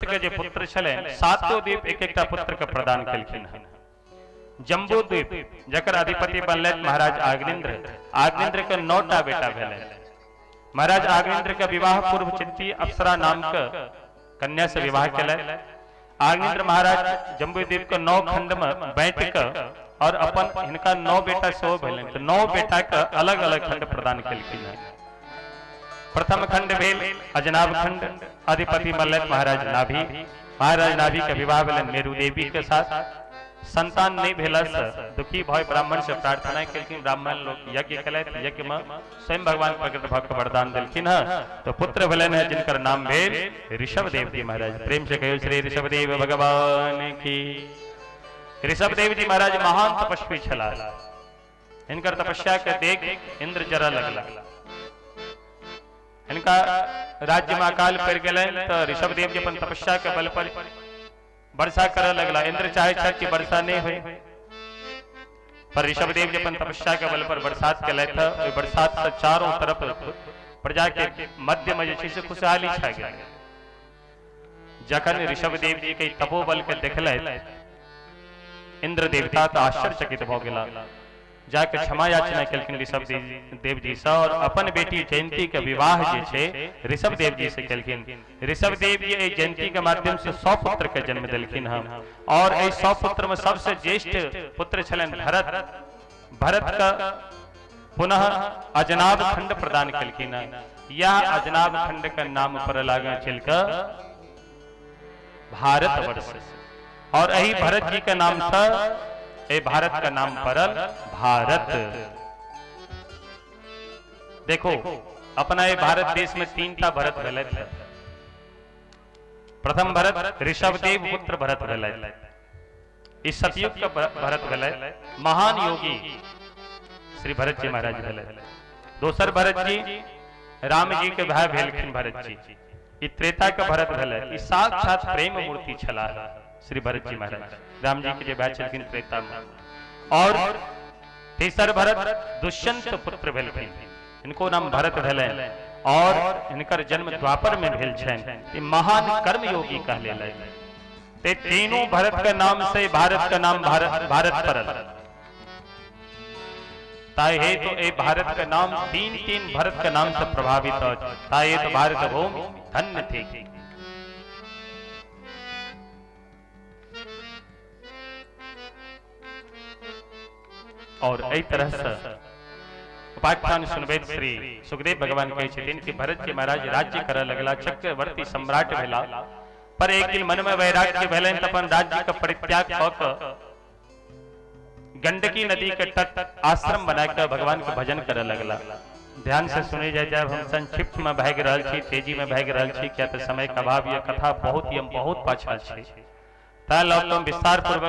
के जे पुत्र छलनि, सातो द्वीप एक एकटा पुत्र के प्रदान केलखिन हन। जम्बू द्वीप जकर अधिपति बनलथि महाराज आग्नेन्द्र, आग्नेन्द्र के 9टा बेटा भेलनि। महाराज आग्नेन्द्र के विवाह पूर्व चित्ती अप्सरा नाम के कन्या से विवाह केलनि। आग्नेन्द्र महाराज जम्बू द्वीप के 9 खंड में बांटि के और अपन हिनका 9 बेटा सेहो भेलनि, तऽ 9 बेटा के अलग अलग खंड प्रदान केलखिन हन। प्रथम खंड भेल अजनाभ खंड, अधिपति बनलथि महाराज नाभि। महाराज नाभि के विवाह भेलनि मेरु देवी के साथ। संतान नहीं भेला से दुखी भय ब्राह्मण से प्रार्थना केलखिन, ब्राह्मण लोग यज्ञ केलथि, यज्ञ में स्वयं भगवान प्रकट भऽ के वरदान देलखिन हँ, तो पुत्र भेलनि हँ जिनकर नाम भेल ऋषभ देव जी महाराज। प्रेम से कहियो श्री ऋषभ देव भगवान की। ऋषभ देव जी महाराज महान तपस्वी छलाह। हिनकर तपस्या के देख इंद्र जरा लगला। हिनका राज्य में अकाल पड़ गेलनि तो ऋषभ देव जी अपन तपस्या के बल पर वर्षा करऽ लगला। इंद्र चाहे छथि कि वर्षा नहीं होय, पर ऋषभ देव जी अपन तपस्या के बल पर बरसात केलथि। ओहि बरसात से चारों तरफ प्रजा के मध्य में जे छै से खुशहाली छा गेल। जखन ऋषभ देव जी के तपोबल के देखलथि इंद्र देवता तो आश्चर्यचकित भऽ गेला। जाके क्षमा याचना केलखिन ऋषभ देव जी से और अपन बेटी जयंती के विवाह जे छै ऋषभ देव जी से केलखिन। ऋषभ देव जी एहि जयंती के माध्यम से 100 पुत्र के जन्म देलखिन हन और एहि 100 पुत्र में सबसे ज्येष्ठ पुत्र छलनि भरत। भरत का पुनः अजनाभ खंड प्रदान केलखिन हन। यह अजनाभ खंड के नाम पर आगाँ चलि कऽ भारतवर्ष और एहि भरत जी के नाम से एहि भारत का नाम पड़ल भारत। देखो अपना ये भारत देश में 3टा भरत भेलथि। प्रथम भरत ऋषभदेव पुत्र भरत भेलथि, इस सतयुग का भरत भेलथि, महान योगी श्री भरत जी महाराज भेलथि। दोसर भरत जी राम जी के भाई भेलखिन भरत जी, ई त्रेता के भरत भेलै, ई साक्षात प्रेम मूर्ति छलाह श्री भरत जी महाराज, राम जी के जे भाई छलखिन त्रेता में। और तेसर भरत दुष्यंत पुत्र भेलखिन, इनको नाम भरत भेलै और इनकर जन्म द्वापर में भेल छनि, ई महान कर्मयोगी कहलेलै। ते तीनों भरत के नाम से भारत के नाम भारत भारत पड़ल। ताहि हेतु ए भारत के नाम तीन तीन भरत के नाम से प्रभावित अछि। ताहि हेतु भारत भूमि धन्य थी। और एहि तरह से उपाख्यान सुनबैत श्री सुखदेव भगवान कहै छथिन कि भरत जी महाराज राज्य करऽ लगला, चक्रवर्ती सम्राट भेला, पर एक दिन मन में वैराग्य भेलनि तऽ अपन राज्य के परित्याग कऽ कऽ गंडकी नदी के तट आश्रम बना के भगवान के भजन करे लगला। ध्यान से सुने जाए, जब हम संक्षिप्त में भागि रहल छी, तेजी में भागि रहल छी, किया तऽ समय के अभाव, यह कथा बहुत ही हम बहुत पाछा छी, ताहि लऽ कऽ हम विस्तार पूर्वक